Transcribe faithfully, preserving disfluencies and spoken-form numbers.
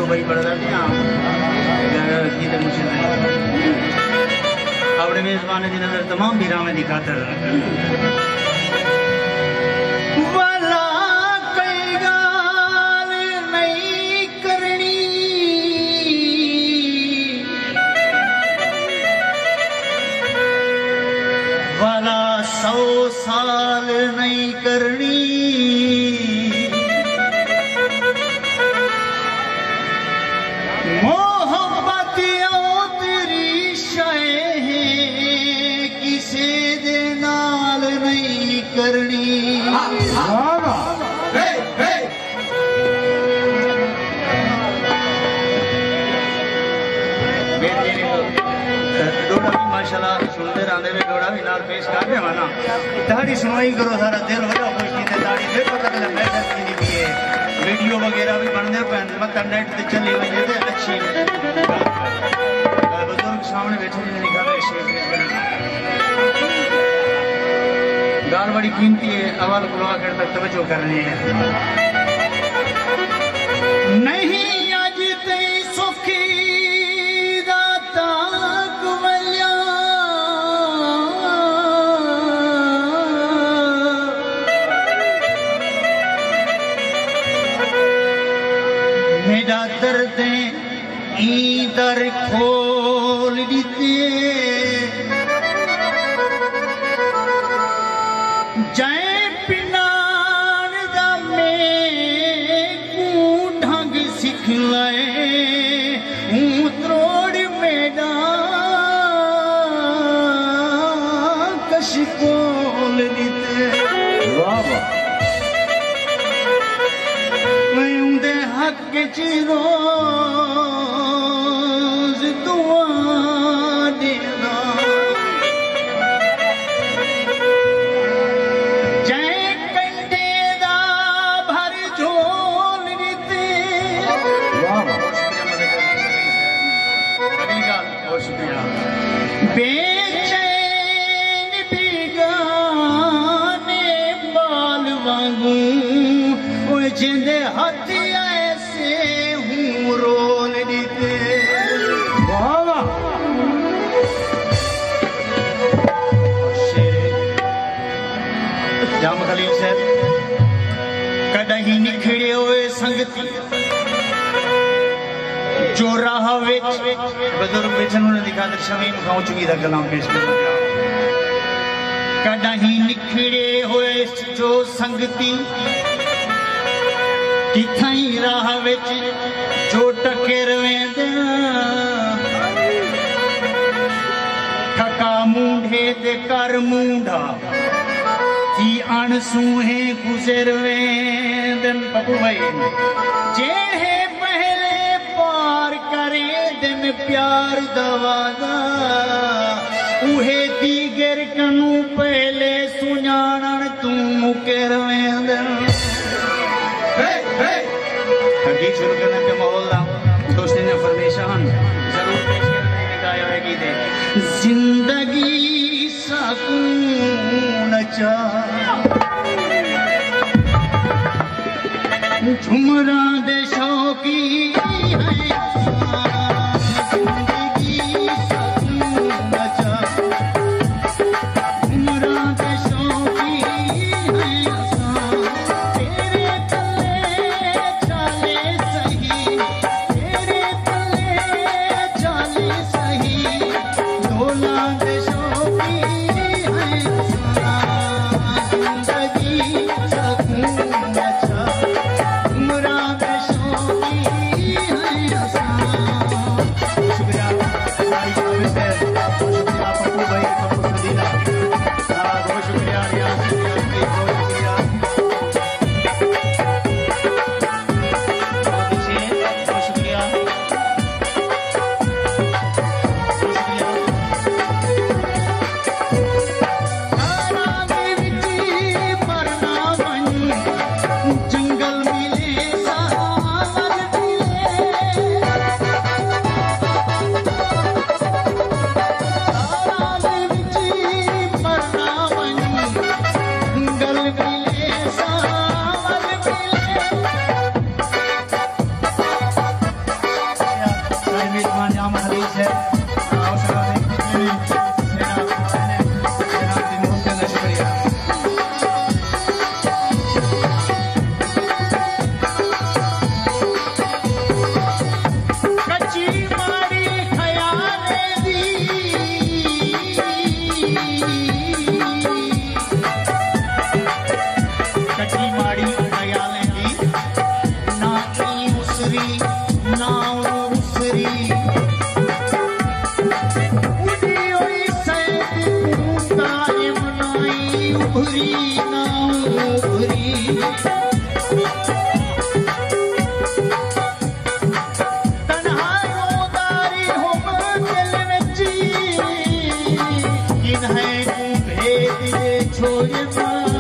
بھائی بڑا دردیاں، کیتے مشکل ہے۔ اپݨے میزبان دی نظر تمام بھراواں دی خاطر۔ والا کوئی ڳالھ نہیں کرݨی، والا سو سال نہیں کرݨی۔ محبت او تیری شے ہے، کسے دے نال نہیں کرݨی۔ واہ واہ۔ ݙوہڑا وی ماشاءاللہ سݨدے رہندے وے، ݙوہڑا وی نال پیش کر ݙیواں نا۔ تاڑی سݨوائی کرو، سارا دل وݙا خوش کیتے، تاڑی پھر پتہ لڳدا محنت کیتی پئی ہے۔ ویڈیو وغیرہ وی بݨدے پئن، مطلب نیٹ تے چلی ونڄے تے اچھی ڳالھ ہے۔ بزرگ سامݨے ٻیٹھے نے، ڳالھ بڑی قیمتی ہے، اول کولوں آخر تک توجہ کرݨی ہے۔ نہیں اڄ تئیں سکھی دا تاک ولیا، میݙا دردیں ایں در کھول ݙتے۔ جئیں پناݨ دا میکوں ڈھنگ سکھلائے، اوں تروڑ میݙا کشکول ݙتے۔ واہ واہ۔ میں اوندے حق اچ روز دعا ݙینداں۔ جئیں کنڈے دا بھر جھول ݙتے۔ واہ واہ۔ بہت شکریہ۔ بے چین بیگانے ٻال وانگوں، اوئے جیندے ہتھ ایسے ہوں رول ݙتے۔ واہ واہ۔ شعر جام خلیل صاحب، کݙاہیں نکھڑے ہوئے سنگتی جو راہ وچ۔ بزرگ ٻیٹھن، انہاں دی خاطر شمیم خان اچوی دا کلام پیش کروں۔ کݙاہیں نکھڑے ہوئے جو سنگتی، کتھائیں راہ وچ جو ٹکر ویندے، ٹھکا مونڈھے تے کر مونڈھا تھی اݨ سونہے گزر ویندن۔ پپو بھائی، جیڑھے پہلے پار کریندن پیار دا وعدہ، اوہے دیگر کنوں پہلے سنڄاݨݨ توں مکر ویندن۔ ہے، ہے۔ تقریر شروع کرݨ تے ماحول دا دوستیں دیاں فرمائشاں ہن، ضرور پیش کرݨ دی آیا ہے گیتے۔ زندگی سکون چا، جھمراں دے شوقی ہیں اساں۔ زندگی سکون چا، جھمراں دے شوقی ہیں اساں۔ تیرے تلے چالے سہی، تیرے تلے چالے سہی، ڈولاں دے شوقی ہیں اساں۔ زندگی سکون چا، عمراں دے شوقی ہیں اساں۔ ابھری نہ ابھری۔ تنہا رونداری ہم دل وچ، کنہیں کوں بھیج ݙے چھوڑ ماں۔